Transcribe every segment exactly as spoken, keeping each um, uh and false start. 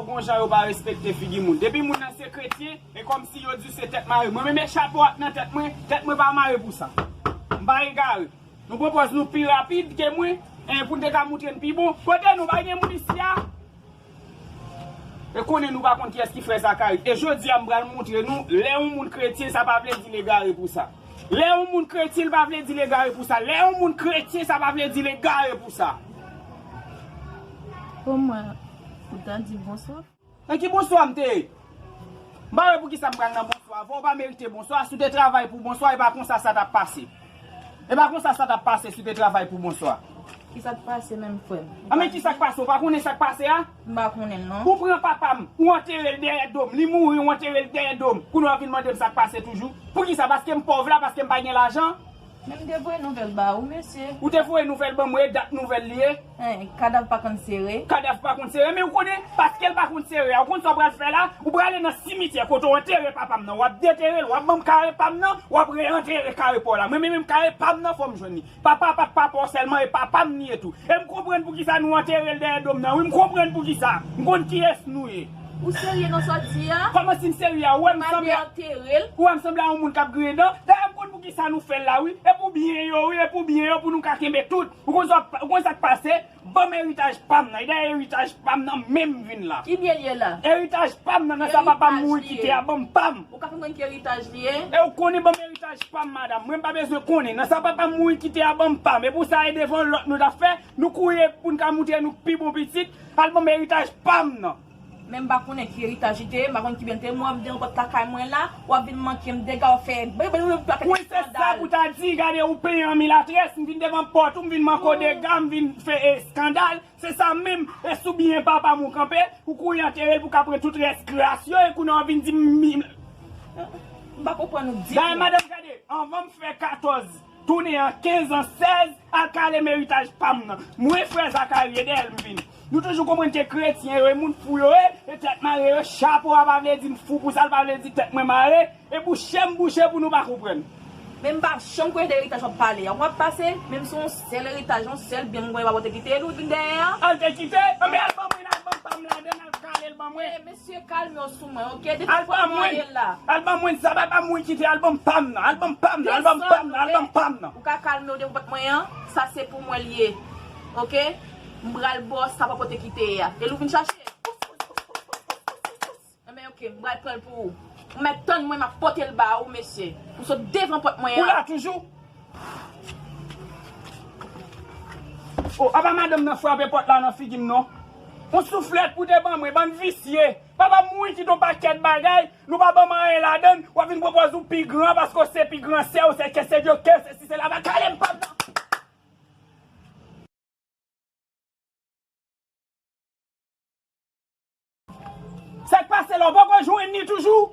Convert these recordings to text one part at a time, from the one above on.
Gon jan yo pa respekte figi moun. Depi moun nan se kretyen, e kòmsi yo di se tèt mare. Mwen menm e chapo ak nan tèt mwen, tèt mwen pa mare pou sa. M pa egare. Nou pran pòz nou pi rapid ke mwen, en, pou n te ka moutre n pi bon. Kote nou, pa gen moun isi a? E konnen nou pa konn kiyès ki frè Zakari. E jodi a m pral moutre nou, lè yon moun kretyen, sa pa vle di l egare pou sa. Lè yon moun kretyen, l pa vle di l egare pou sa. Lè yon moun kretyen, sa pa vle di l egare pou sa. Pou mwen, ou ta di bonswa. Nan ki bonswa m te ye? M pa wè poukisa m pral nan bonswa avè w, ou pa merite bonswa, si w te travay pou bonswa, e pa konsa sa t ap pase. E pa konsa sa t ap pase si w te travay pou bonswa. Kisa k pase menm, frè m? A, men kisa k pase? Ou pa konnen sa k pase a? M pa konnen l, non. Ou pran papa m, ou antere l dèyè do m, li mouri, ou antere l dèyè do m. Kounye a w vin mande m sa k pase toujou. Poukisa? Paske m pòv la, paske m pa gen lajan? Men m te voye nouvèl ba ou, mesye. Ou te voye nouvèl ban mwen, e dat nouvèl li ye? Hein, kadav pa konn sere. Kadav pa konn sere, men ou konnen, paske l pa konn sere a, ou konn sa w pral fè la? Ou prale nan simityè kote w antere papa m nan, w ap detere l, w ap ban m kare pa m nan, w ap reantere kare pa w la. Mwen menm, menm kare pa m nan, fò m jwenn li. Papa pa t papa w sèlman, e papa m li ye tou. E m konprann poukisa nou antere l dèyè do m nan, wi, m konprann poukisa. M konn kiyès nou ye. Ou serye nan sa w di a? Kòman si m serye a? Ou wè m sanble a, ou wè m sanble a yon moun k ap griyen dan? Dayè, m konn poukisa nou fè l la, wi. E pou byen yo, wi, e pou byen yo, pou nou ka kenbe tout. Ou konn sa, ou konn sa k pase? Ban m eritaj pa m nan. E dayè, eritaj pa m nan menm vin la. Ki byen l ye la? Eritaj pa m nan, nan sa papa m mouri kite a, ban m pa m. Ou ka konprann ki eritaj li ye? E ou konnen, ban m eritaj pa m, madanm. Mwen, m pa bezwen konnen. Nan sa papa m mouri kite a, ban m pa m. E pou sa, e devan lòt nou t ap fè. Nou kouri pou n ka moutre nou pi bon pitit. Al ban m eritaj pa m nan. Men m pa konnen ki eritaj li te ye, m pa konn ki byen l te ye. Mwen, w ap deranpòt lakay mwen la, w ap vin manke m dega, w ap fè wi, se sa pou ta di, gade ou penyen an milatrès, m vin devan pòt ou, m vin manke w dega, m vin fè eskandal. Se sa menm, e sou byen papa m ou kanpe, ou kouri antere l pou ka pran tout rès gras yo, e kounye a w vin di m. M pa konprann ou ditou. Dayè, madanm, gade, anvan m fè katòz, tounen an kenz an, sèz, al kale m eritaj pa m nan. Mwen, frè Zakari, e dèyè l m vini. Nou toujou konprann ke kretyen yo, e moun fou yo ye, e tèt mare yo, chapo a pa vle di m fou pou sa, l pa vle di tèt mwen mare, e bouche m bouche pou nou pa konprann. Men m pa janm kwè de eritaj w ap pale a. W ap pase, men m se yon sèl eritaj, yon sèl byen m kwè papa w te kite, e nou vin dèyè a. Al te kite? Anben al ban mwen, al ban m pa m ladann, al kale l ban mwen. Mesye, kalme w sou mwen, oke? Depi pòt mwen ye la. Al ban mwen, sa papa m mouri kite, al ban m pa m nan, al ban m pa m nan, al ban m pa m nan, al ban m pa m nan. Ou ka kalme w depi pòt mwen an, sa se pou mwen l ye, oke? M pral ba w sa papa w te kite a. E l ou vin chache? Anben, oke, m pral pran l pou ou. Ou mèt tann mwen, m ap pote l ba ou, mesye. Ou sot devan pòt mwen an. Ou la toujou? O, apa madanm nan frape pòt la nan figi m non? Yon souflèt pou te ban mwen, bann visye. Papa m mouri kite yon pakèt bagay, nou pa ban m anyen ladann, w ap vin pran pòz ou pi gran paske w se pi gran sè, w se kè se dyo kè, se si se la, va kale m pa m nan. Sa k pase la, ou poko jwenn ni toujou?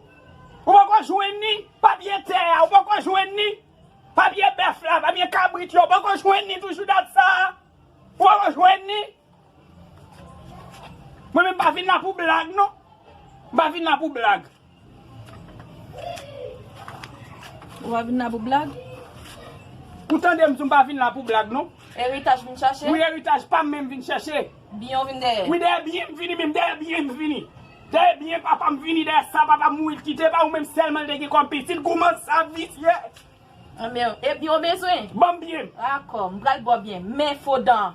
Ou poko jwenn ni? Papye tè a, ou poko jwenn ni? Papye bèf la, papye kabrit yo, ou poko jwenn ni toujou dat sa a? Ou poko jwenn ni? Mwen menm pa vin la pou blag non. M pa vin la pou blag. Ou pa vin la pou blag? Ou tande m di w m pa vin la pou blag non. Eritaj vin chache? Wi, eritaj pa m menm vin chache. Byen w vin dèyè? Wi, dèyè byen m vini, menm dèyè byen m vini. Dèyè byen papa m vini, dèyè sa papa m mouri l kite, pa ou menm sèlman l te gen kòm pitit, gouman sa visye. Anben, e byen w bezwen? Ban m byen m. Dakò, m pral ba w byen. Men fo dan.